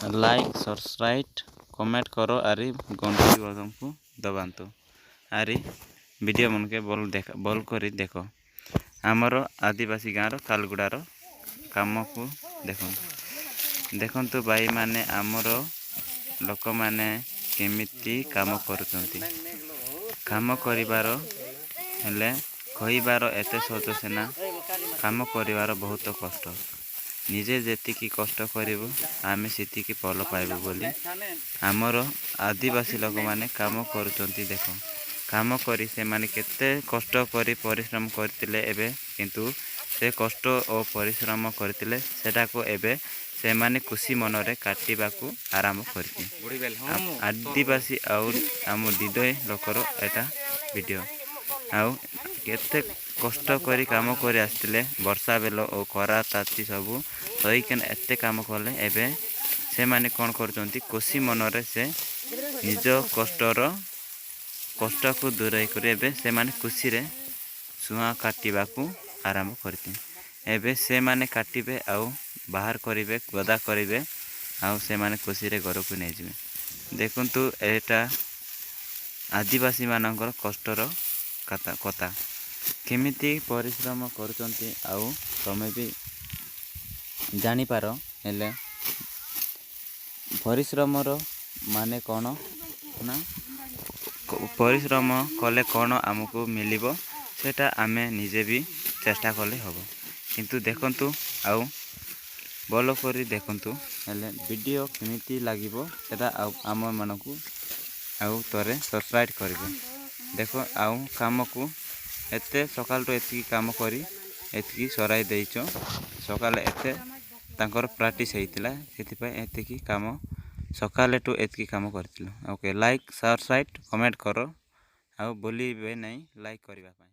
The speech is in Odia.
ଲାଇକ୍, ସବସ୍କ୍ରାଇବ୍, କମେଣ୍ଟ କର ଆରି ଘଣ୍ଟି ବଟନକୁ ଦବାନ୍ତୁ ଆରି ଭିଡ଼ିଓ ମାନକେ ଭଲ ଦେଖ, ଭଲ କରି ଦେଖ। ଆମର ଆଦିବାସୀ ଗାଁର କାଲଗୁଡ଼ାର କାମକୁ ଦେଖନ୍ତୁ। ଦେଖନ୍ତୁ ଭାଇମାନେ, ଆମର ଲୋକମାନେ କେମିତି କାମ କରୁଛନ୍ତି। କାମ କରିବାର ହେଲେ କହିବାର ଏତେ ସହଜ ସିନା, କାମ କରିବାର ବହୁତ କଷ୍ଟ। ନିଜେ ଯେତିକି କଷ୍ଟ କରିବୁ, ଆମେ ସେତିକି ଫଳ ପାଇବୁ ବୋଲି ଆମର ଆଦିବାସୀ ଲୋକମାନେ କାମ କରୁଛନ୍ତି। ଦେଖ, କାମ କରି ସେମାନେ କେତେ କଷ୍ଟ କରି ପରିଶ୍ରମ କରିଥିଲେ। ଏବେ କିନ୍ତୁ ସେ କଷ୍ଟ ଓ ପରିଶ୍ରମ କରିଥିଲେ, ସେଟାକୁ ଏବେ ସେମାନେ ଖୁସି ମନରେ କାଟିବାକୁ ଆରମ୍ଭ କରିଛି। ଆଦିବାସୀ ଆଉ ଆମ ଦିଦଇ ଲୋକର ଏଟା ଭିଡ଼ିଓ। ଆଉ କେତେ କଷ୍ଟ କରି କାମ କରି ଆସିଥିଲେ, ବର୍ଷା ବେଲ ଓ ଖରା ତାତି ସବୁ ସହିକିନା ଏତେ କାମ କଲେ। ଏବେ ସେମାନେ କ'ଣ କରୁଛନ୍ତି? ଖୁସି ମନରେ ସେ ନିଜ କଷ୍ଟକୁ ଦୂରେଇ କରି ଏବେ ସେମାନେ ଖୁସିରେ ସୁଆଁ କାଟିବାକୁ ଆରମ୍ଭ କରିଥିଲେ। ଏବେ ସେମାନେ କାଟିବେ ଆଉ ବାହାର କରିବେ, ଗଦା କରିବେ ଆଉ ସେମାନେ ଖୁସିରେ ଘରକୁ ନେଇଯିବେ। ଦେଖନ୍ତୁ, ଏଇଟା ଆଦିବାସୀମାନଙ୍କର କଷ୍ଟର କଥା, କେମିତି ପରିଶ୍ରମ କରୁଛନ୍ତି। ଆଉ ତମେ ବି ଜାଣିପାର, ହେଲେ ପରିଶ୍ରମର ମାନେ କ'ଣ ନା ପରିଶ୍ରମ କଲେ କ'ଣ ଆମକୁ ମିଳିବ, ସେଇଟା ଆମେ ନିଜେ ବି ଚେଷ୍ଟା କଲେ ହେବ। କିନ୍ତୁ ଦେଖନ୍ତୁ ଆଉ ଭଲ କରି ଦେଖନ୍ତୁ। ହେଲେ ଭିଡ଼ିଓ କେମିତି ଲାଗିବ ସେଇଟା ଆଉ ଆମମାନଙ୍କୁ ଆଉ ଥରେ ସବସ୍କ୍ରାଇବ୍ କରିବେ। ଦେଖ, ଆଉ କାମକୁ ଏତେ ସକାଳଠୁ ଏତିକି କାମ କରି ଏତିକି ସରାଇ ଦେଇଛ। ସକାଳେ ଏତେ ତାଙ୍କର ପ୍ରାକ୍ଟିସ୍ ହେଇଥିଲା, ସେଥିପାଇଁ ଏତିକି କାମ ସକାଳେଠୁ ଏତିକି କାମ କରିଥିଲୁ। ଓକେ, ଲାଇକ୍, ସବସ୍କ୍ରାଇବ୍, କମେଣ୍ଟ କର ଆଉ ଭୁଲିବେ ନାହିଁ ଲାଇକ୍ କରିବା ପାଇଁ।